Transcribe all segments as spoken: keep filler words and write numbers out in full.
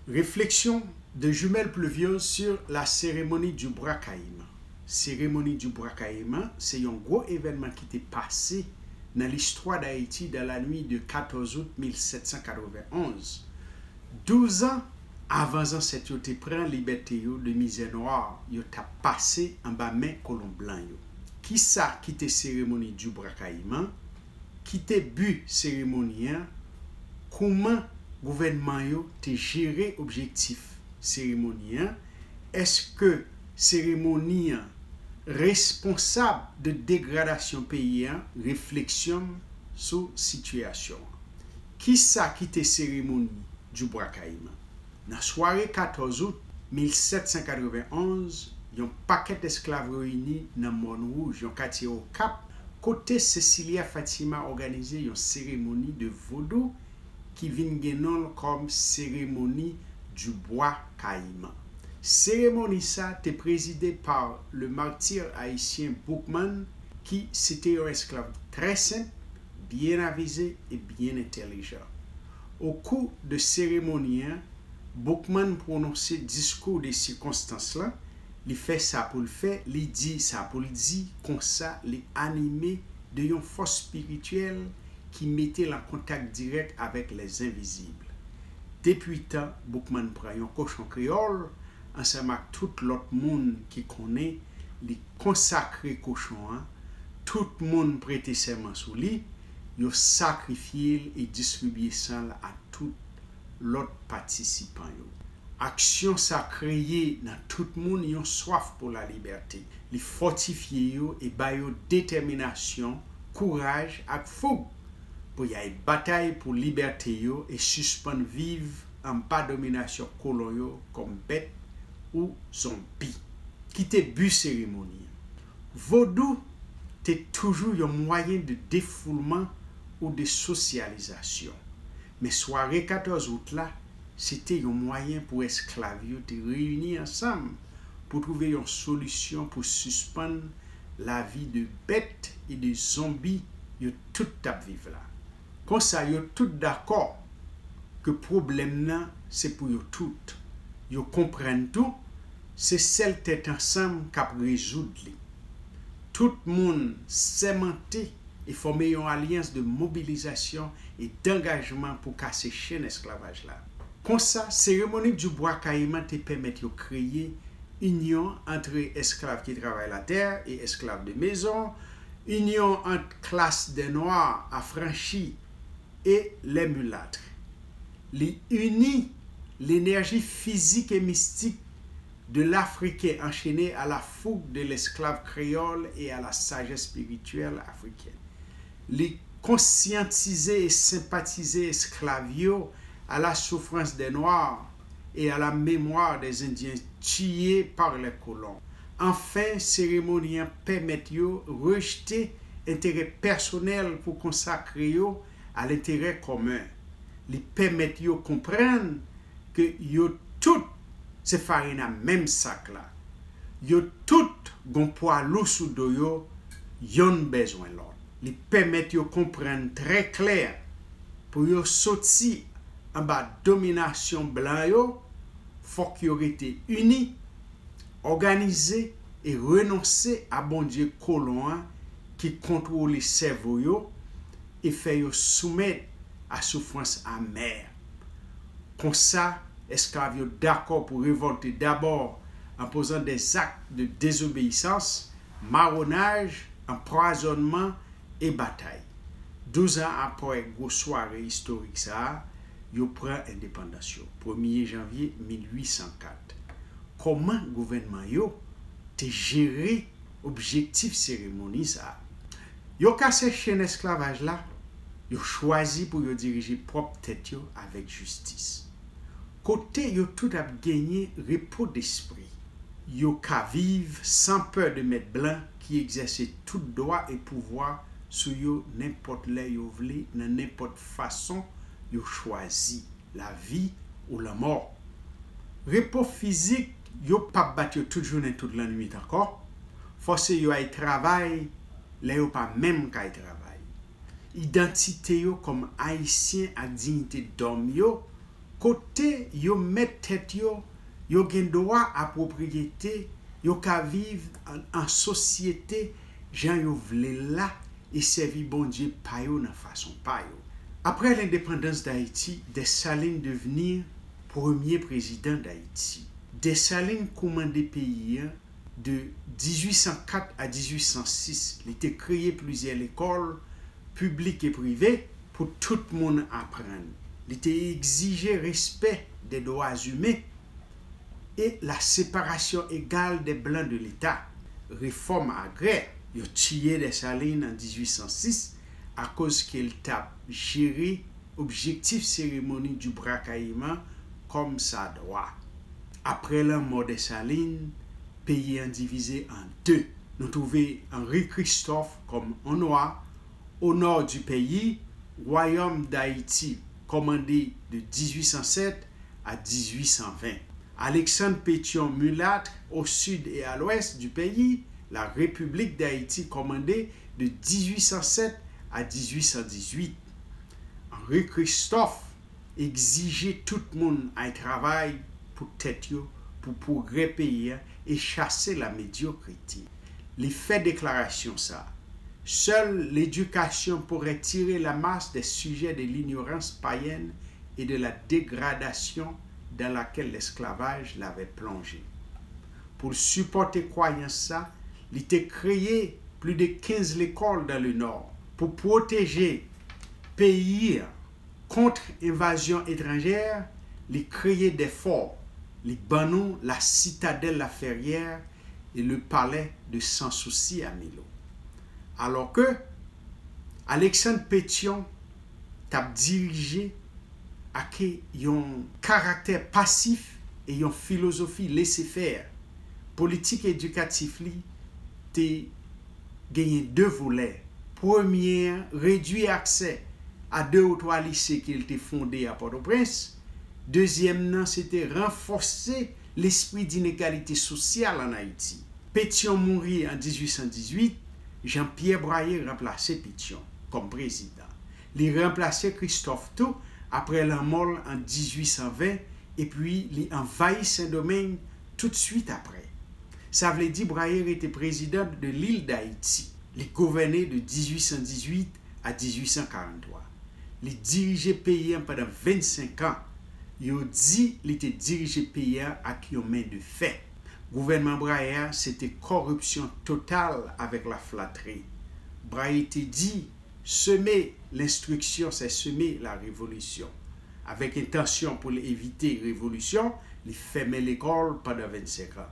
Réflexion de Jumelle Pluviose sur la cérémonie du Bois Caïman. Seremoni di Bwa Kayiman se yon gwo evènman ki te pase nan listwa Dayiti dans la nuit de quatorze août mil sèt san katrevenn onz. Douz an avan zansèt yo te pran libète yo de mizè nwa yo t ap pase anba men kolon blan yo. Kisa ki te seremoni di Bwa Kayiman? Ki te bi seremoni an? Kouman gouvènman yo te jere objektif seremoni an? Èske seremoni an responsab de degradasyon peyi an? Refleksyon m sou sitiyasyon an. Kisa ki te seremoni di Bwa Kayiman? Nan sware katòz out mil sèt san katrevenn onz, yon pakèt esklav reyini nan Mòn Wouj, yon katye Okap, kote Cecilia Fatima òganize yon seremoni de vodou ki vin gen non l kòm seremoni di Bwa Kayiman. Seremoni sa te prezide pa le martyr ayisyen Boukman, ki se te yon esklav trè senp, byen avize e byen entèlijan. Okou de seremoni an, Boukman pwononse diskou de sikonstans lan, li fè sa pou l fè, li di sa pou l di, konsa li anime de yon fòs espirityèl ki mete l an kontak dirèk avèk lèzenvizib. Depi tan Boukman pran yon kochon kreyòl, ansanm ak tout lòt moun ki konnen li konsakre kochon an, tout moun prete sèman sou li, yo sakrifye l e distribye san l a tout lòt patisipan yo. Aksyon sa kreye nan tout moun yon swaf pou lalibète. Li fòtifye yo e ba yo detèminasyon, kouraj ak foug pou y al batay pou libète yo e sispann viv anba dominasyon kolon yo kòm bèt ou zonbi. Ki te bi seremoni an? Vodou te toujou yon mwayen de defoulman ou de sosyalizasyon. Men sware katòz out la, se te yon mwayen pou esklav yo te reyini ansanm pou twouve yon solisyon pou sispann lavi de bèt e de zonbi yo tout t ap viv la. Konsa, yo tout dakò ke pwoblèm nan se pou yo tout. Yo konprann tou, se sèl tèt ansanm k ap rezoud li. Tout moun sèmante e fòme yon alyans de mobilizasyon e dangajman pou kase chenn esklavaj la. Konsa, seremoni di Bwa Kayiman te pèmèt yo kreye inyon antre esklav ki travay latè e esklav de mezon, inyon ant klas dè nwa afranchi e lè milat. Li ini lenèji fizik e mistik de l'Africain enchaîné à la fougue de l'esclave créole et à la sagesse spirituelle africaine. Li konsyantize e senpatize esklav yo à la souffrance des Noirs et à la mémoire des Indiens tués par les colons. Anfen, seremoni an pèmèt yo rejte enterè pèsonèl pou konsakre yo a lenterè kòmen. Li pèmèt yo konprann ke yo tout se farin a menm sak la. Yo tout gon pwa lou sou do yo, yonn bezwen lòt. Li pèmèt yo konprann trè klè, pou yo soti anba dominasyon blan yo, fòk yo rete ini, òganize e renonse a Bondye kolon an ki kontwole sèvo yo e fè yo soumèt a soufrans amè. Konsa, esklav yo dakò pou revòlte dabò an pozan dè zak de dezobeyisans, mawonaj, anpwazònman e batay. Douz an apre gwo sware istorik sa a, yo pran endepandans yo, premye janvye mil uit san kat. Kòman gouvènman yo te jere objektif seremoni sa a? Yo kase chenn esklavaj la, yo chwazi pou yo dirije pwòp tèt yo avèk jistis. Kote yo tout ap genyen repo despri. Yo ka viv san pè de mèt blan ki egzèse tout dwa e pouvwa sou yo nenpòt lè yo vle, nan nenpòt fason yo chwazi, lavi ou lanmò. Repo fizik, yo p ap bat yo tout jounen tout lannwit ankò. Fòse yo al travay lè yo pa menm kay travay. Idantite yo kòm Ayisyen ak diyite dòm yo kote yo mèt tèt yo, yo gen dwa a pwopriyete, yo ka viv an, an sosyete jan yo vle l la, e sèvi Bondye pa yo nan fason pa yo. Apre lendepandans Dayiti, Desalin devni premye prezidan Dayiti. Desalin koumande peyi a de dizuit san kat a dizuit san sis. Li te kreye plizyè lekòl piblik e prive pou tout moun aprann. Li te egzije respè dè dwa imen e la separasyon egal dè blan de Leta. Refòm agrè, yo tiye Desalin an dizuit san sis akoz ke l t ap jere objektif seremoni di Bwa Kayiman kòm sa dwa. Apre lanmò Desalin, peyi an divize an de. Nou twouve Henri Christophe kòm on nwa, o nò di peyi, Wayòm Dayiti kòmande de dizuit san sèt a dizuit san ven. Alexandre Pétion mulâtre au sud et à l'ouest du pays, la République d'Haïti commandée de dizuit san sèt a dizuit san dizuit. Henri Christophe egzije tout moun al travay pou tèt yo, pou pwogrè peyi a e chase la medyokrite. Li fè deklarasyon sa, Seule l'éducation pourrait tirer la masse des sujets de l'ignorance païenne et de la dégradation dans laquelle l'esclavage l'avait plongé. Pou l sipòte kwayans sa, li te kreye plis de kenz lekòl dans le Nord pou pwoteje peyi a kont envazyon etranjè. Li kreye de fò, li ban nou la Citadelle La Ferrière et le palais de Sans Souci à Milo. Alò ke Alexandre Pétion t ap dirije ak yon karaktè pasif e yon filozofi lesefè. Politik edikatif li te genyen de volè. Premye an, redwi aksè a de ou twa lise ke l te fonde a Pòtoprens. Dezyèm nan, se te ranfòse lespri dinegalite sosyal ann Ayiti. Pétion mouri an dizuit san dizuit, Jean-Pierre Boyer ranplase Pétion kòm prezidan. Li ranplase Christophe tou apre lanmò l an dizuit san ven, epi li anvayi Sendomeng toutswit apre. Sa vle di Boyer rete prezidan de lil Dayiti. Li gouvène de dizuit san dizuit a dizuit san karanntwa. Li dirije peyi a pandan vennsenk an. Yo di li te dirije peyi a ak yon men de fè. Gouvènman Boyer a se te kòripsyon total avèk laflatri. Boyer te di, Semer l'instruction, c'est semer la révolution. Avèk entansyon pou l evite revolisyon, li fèmen lekòl pandan vennsenk an.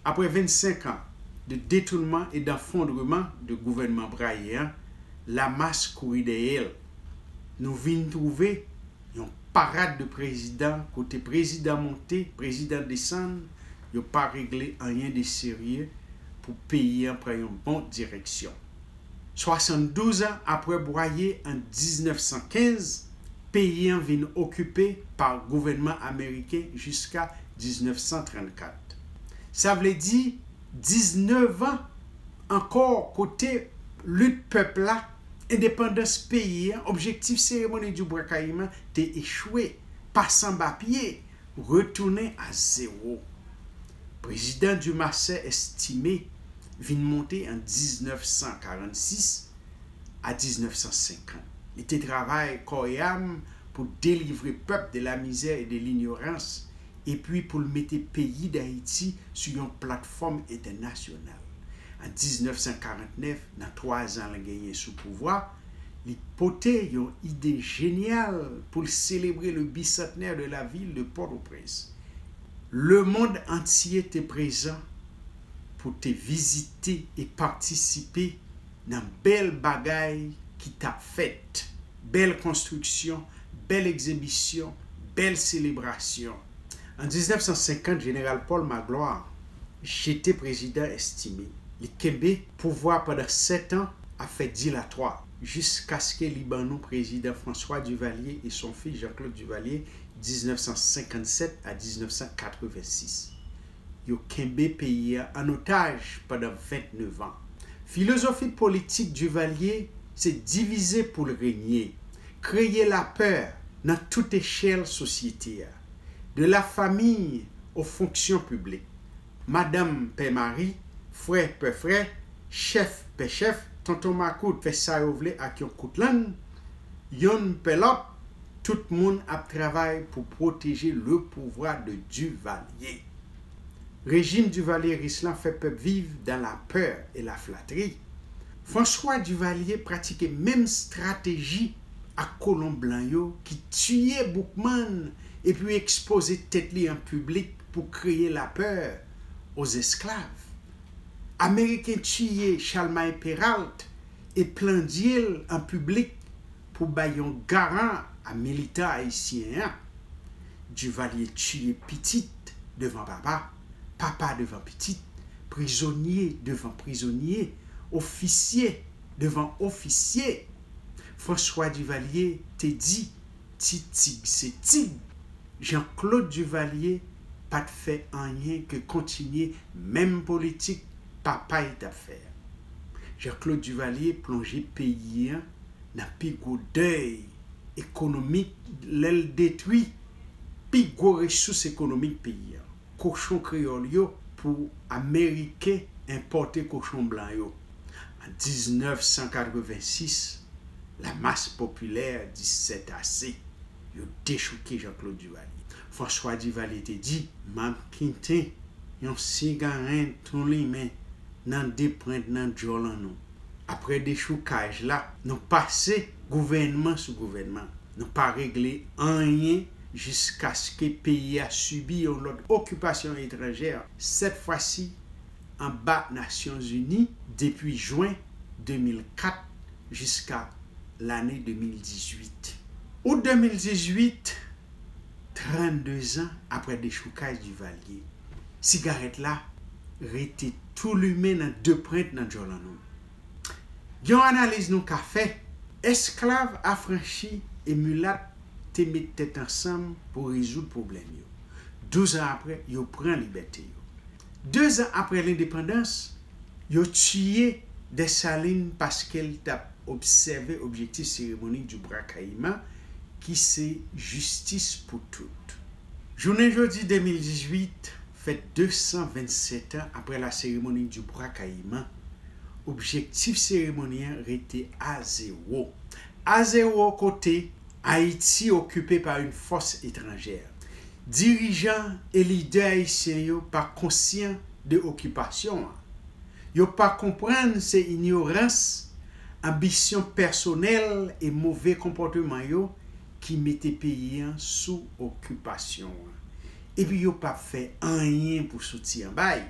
Apre vennsenk an de detounman e d'effondrement de gouvènman Boyer an, lamas kouri dèyè l. Nou vin twouve yon parad de prezidan, kote prezidan monte, prezidan desann, yo pa regle anyen de serye pou peyi an pran yon bon direksyon. Swasanndouz an apre Boyer, an diznèf san kenz, peyi an vin okipe pa gouvènman ameriken jiska diznèf san trannkat. Sa vle di diznèf an ankò kote lit pèp la, endepandans peyi an, objektif seremoni di Bwa Kayiman te echwe, pa sanba pye, retounen a zewo. Prezidan Dumarsais Estimé vin monte an diznèf san karannsis a diznèf san senkant. Li te travay kò e am pou delivre pèp de la misère et de l'ignorance, epi pou l mete peyi Dayiti sou yon platfòm entènasyonal. An diznèf san karantnèf, nan twazan l genyen sou pouvwa, li pote yon ide jenyal pou l selebre le bicentenaire de la ville de Port-au-Prince. Lemonn antye te prezan pou te vizite e patisipe nan bèl bagay ki t ap fèt, bèl konstriksyon, bèl egzibisyon, bèl selebrasyon. An diznèf san senkant, Jeneral Paul Magloire jete Prezidan Estimé. Li kenbe pouvwa pandan sèt an, ap fè dilatwa, jiskaske li ban nou Prezidan François Duvalier et son fils Jean-Claude Duvalier, diznèf san senkannsèt a diznèf san katrevensis. Yo kenbe peyi a an otaj pandan vennnevan. Filozofi politik Duvalier se divize pou l renye, kreye lapè, nan tout echèl sosyete a, de la famille aux fonctions publiques. Madanm pè mari, frè pè frè, chèf pè chèf, tonton makout fè sa yo vle ak yon kout lang, yonn pè lòt, tout moun ap travay pou pwoteje le pouvwa de Duvalier. Rejim divalyeris lan fè pèp viv dans la peur et la flatterie. François Duvalier pratike menm estrateji ak kolon blan yo ki tiye Boukman epi ekspoze tèt li an piblik pou kreye lapè aux esclaves. Ameriken tiye Chalmay Peralt e plandye l an piblik pou bay yon garan a militan ayisyen an. Divalye tiye pitit devan papa, papa devan pitit, prizonye devan prizonye, ofisye devan ofisye. François Divalye te di, ti tig se tig. Jean-Claude Duvalier pa t fè anyen ke kontinye menm politik papa l t ap fè a. Jean-Claude Duvalier plonje peyi an nan pi gwo dèy ekonomik lè l detwi pi gwo resous ekonomik peyi an, kochon kreyòl yo pou Ameriken enpòte kochon blan yo. An diznèf san katrevensis, la masse populaire dit c'est assez. Yo dechouke Jean-Claude Duvalier. François Duvalier te di, m ap kite yon sigaren tou limen nan de pwent nan djòl an nou. Apre dechoukaj la, nou pase gouvènman sou gouvènman. Nou pa regle anyen jiskaske peyi a sibi yon lòt okipasyon etranjè, sèt fwa si anba Nasyonzini depi jen de mil kat jiska lane de mil dizuit. Out de mil dizuit, trannde zan apre dechoukaj Divalye, sigarèt la rete tou limen nan de pwent nan djòl an nou. Gen yon analiz nou ka fè, esklav, afranchi e milat te met tèt ansanm pou rezoud pwoblèm yo. Douz an apre, yo pran libète yo. De zan apre lendepandans, yo tiye Desalin paske l t ap obsève objektif seremoni du bras caïman, ki se jistis pou tout. Jounen jodi de mil dizuit, fèt de san vennsèt an apre la seremoni du bras caïman, objektif seremoni an rete a zewo. A zewo kote Ayiti okipe pa yon fòs etranjè. Dirijan e lidè ayisyen yo pa konsyan de okipasyon an. Yo pa konprann se inyorans, anbisyon pèsonèl e move konpòteman yo ki mete peyi an sou okipasyon an. Epi yo p ap fè anyen pou soti anba l.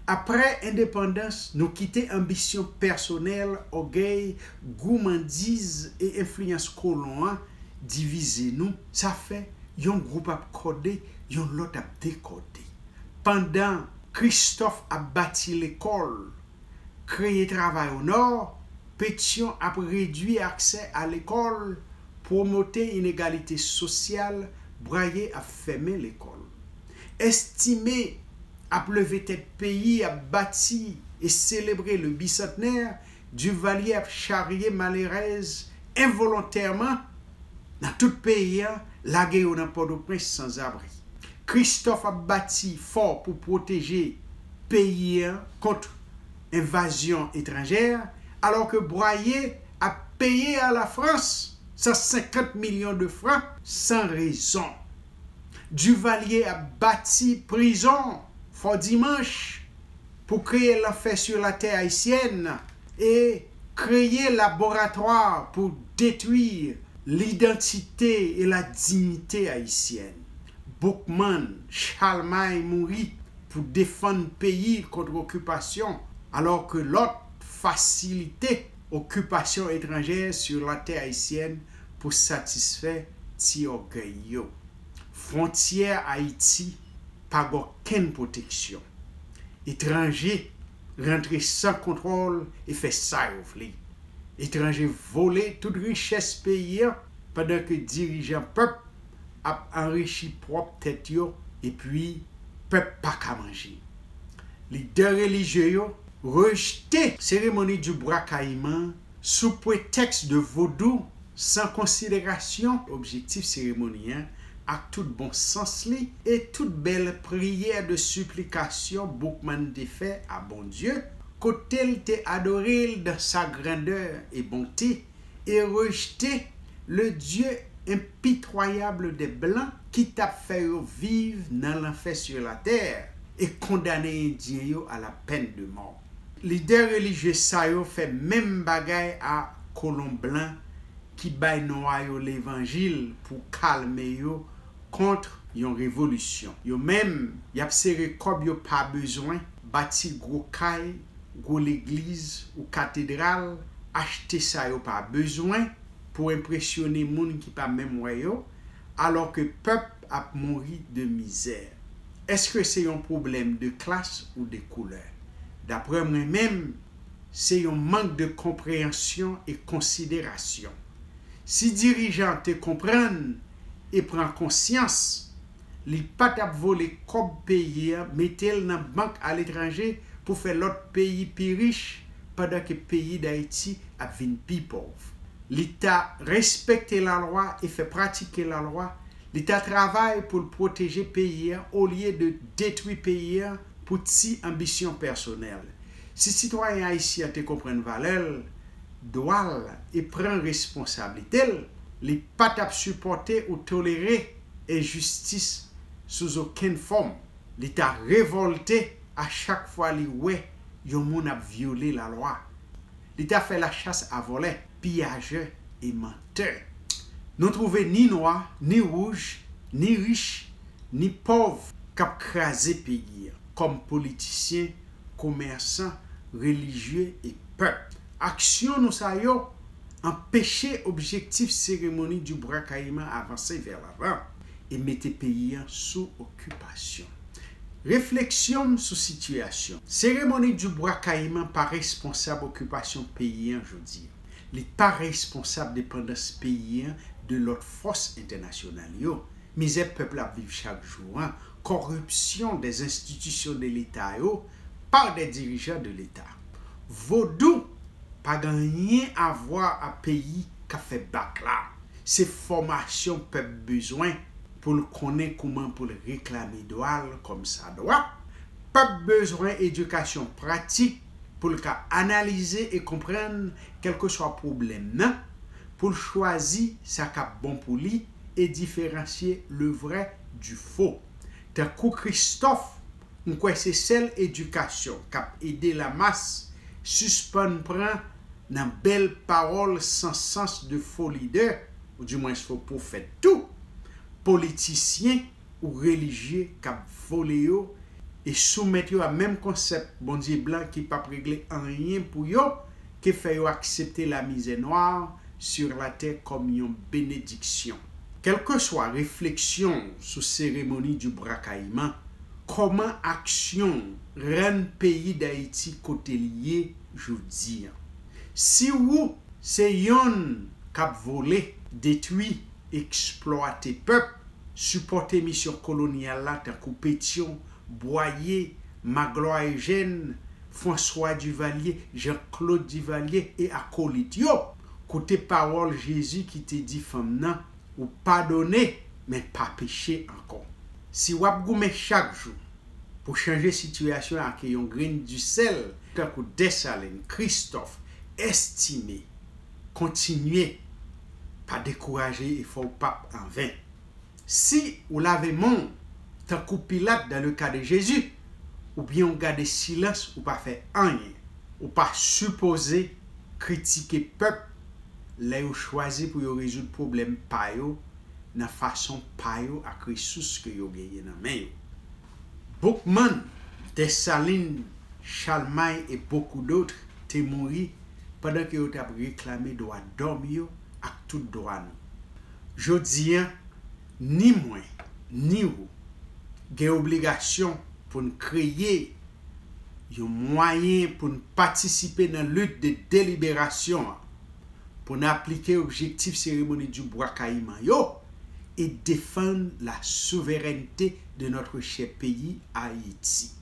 Apre endepandans, nou kite anbisyon pèsonèl, ògèy, goumandiz e enfliyans kolon an divize nou. Sa fè yon gwoup ap kòde, yon lòt ap dekòde. Pandan Kristòf ap bati lekòl, kreye travay o Nò, Petyon ap redui aksè a lekòl, pwomote inegalite sosyal, Bwaye ap fèmen lekòl. Estime ap leve tèt peyi, ap bati e selebre le bisantnè, Divalye ap charye malerèz envolontèman nan tout peyi a, lage yo nan Pòtoprens sanzabri. Kristòf ap bati fò pou pwoteje peyi a kont envazyon etranjè, alò ke Bwaye ap peye a Lafrans san senkant milyon de fran san rezon. Divalye ap bati prizon Fò Dimanch pou kreye lanfè sou latè ayisyèn e kreye laboratwa pou detwi lidantite e la dinyite ayisyèn. Boukman, Chalmay mouri pou defann peyi kont okipasyon, alò ke lòt fasilite okipasyon etranjè sou latè ayisyèn pou satisfè ti ògèy yo. Fwontyè Ayiti pa gen okenn pwoteksyon. Etranje rantre san kontwòl e fè sa yo vle. Etranje vole tout richès peyi a, pandan ke dirijan pèp ap anrichi pwòp tèt yo, epi pèp pa ka manje. Lidè relijye yo rejte seremoni du bras caïman sou pretèks de vodou San konsiderasyon objektif seremoni an ak tout bon sans li e tout bèl priyè de siplikasyon Boukman te fè a Bondye, kote l te adore l dan sa grandè e bonte, e rejte le Dieu impitoyable des Blancs ki t ap fè yo viv nan lanfè sur la tè e kondane Endyen yo a la pèn de mò. Lidè relijye sa yo fè menm bagay a kolon blan ki bay nwa yo levanjil pou kalme yo kont yon revolisyon. Yo menm, y ap sere kòb yo pa bezwen, bati gwo kay, gwo legliz ou katedral, achte sa yo pa bezwen pou enpresyone moun ki pa menm wè yo, alò ke pèp ap mouri de mizè. Èske se yon pwoblèm de klas ou de koulè? Daprè mwen menm, se yon mank de konpreyansyon e konsiderasyon. Si dirijan te konprann e pran konsyans, li pa t ap vole kòb peyi a, mete l nan bank aletranje pou fè lòt peyi pi rich, pandan ke peyi Dayiti ap vin pi pòv. Li ta respekte lalwa e fè pratike lalwa. Li ta travay pou l pwoteje peyi a olye de detwi peyi a pou ti anbisyon pèsonèl. Si sitwayen ayisyen an te konprann valè l, dwa l e pran responsablite l, li pa t ap sipòte ou tolere enjistis sou okenn fòm. Li ta revòlte a chak fwa li wè yon moun ap vyole lalwa. Li ta fè lachas a vòlè, piyajè e mantè. Nou twouve ni nwa, ni wouj, ni rich, ni pòv k ap kraze peyi a, kòm politisyen, komèsan, relijye e pèp. Aksyon nou sa yo anpeche objektif seremoni di Bwa Kayiman avanse vè lavan e mete peyi a sou okipasyon. Refleksyon m sou sitiyasyon. Seremoni di Bwa Kayiman pa responsab okipasyon peyi a jodi a. Li pa responsab depandans peyi a de lòt fòs entènasyonal yo, mizè pèp la ap viv chak jou an, kòripsyon dè enstitisyon de Leta yo pa dè dirijan de Leta. Vodou pa gen anyen a vwa a peyi k ap fè bak la. Se fòmasyon pèp bezwen pou l konnen kouman pou l reklame dwa l kòmsadwa. Pèp bezwen edikasyon pratik pou l ka analize e konprann kèlkeswa pwoblèm nan, pou l chwazi sa k ap bon pou li e diferansye le vrai du faux. Tankou Kristòf, m kwè se sèl edikasyon k ap ede lamas sispann pran nan bèl pawòl san sans de fo lidè, oudimwens fo pwofèt tou, politisyen ou relijye k ap vole yo e soumèt yo a menm konsèp Bondye blan ki p ap regle anyen pou yo ke fè yo aksepte lamizè nwa sur la tè kòm yon benediksyon. Kèlkeswa refleksyon w sou seremoni di Bwa Kayiman, kòman aksyon w rann peyi Dayiti kote l ye jodi a? Si ou se yonn k ap vole, detwi, eksplwate pèp, sipòte misyon kolonyal la tankou Petyon, Bwaye, Maglwa Ejèn, Fwanswa Divalye, Janklod Divalye e akolit yo. Koute pawòl Jezi ki te di fanm nan, ou padone, men pa peche ankò. Si w ap goumen chak jou pou chanje sitiyasyon ak yon grenn disèl, tankou Dèsalin, Kristòf, Estime, kontinye, pa dekouraje efò w p ap anven. Si ou lave men w tankou Pilat dans le cas de Jésus, oubyen ou gade silans ou pa fè anyen, ou pa sipoze kritike pèp lè yo chwazi pou yo rezoud pwoblèm pa yo nan fason pa yo ak resous ke yo genyen nan men yo. Boukman, Dèsalin, Chalmay e beaucoup d'autres te mouri pandan ke yo t ap reklame dwa dòm yo ak tout dwa nou. Jodi a, ni mwen, ni ou gen obligasyon pou n kreye yon mwayen pou n patisipe nan lit de deliberasyon an, pou n aplike objektif seremoni di Bwa Kayiman yo e defann la souveraineté de notre cher pays Haïti.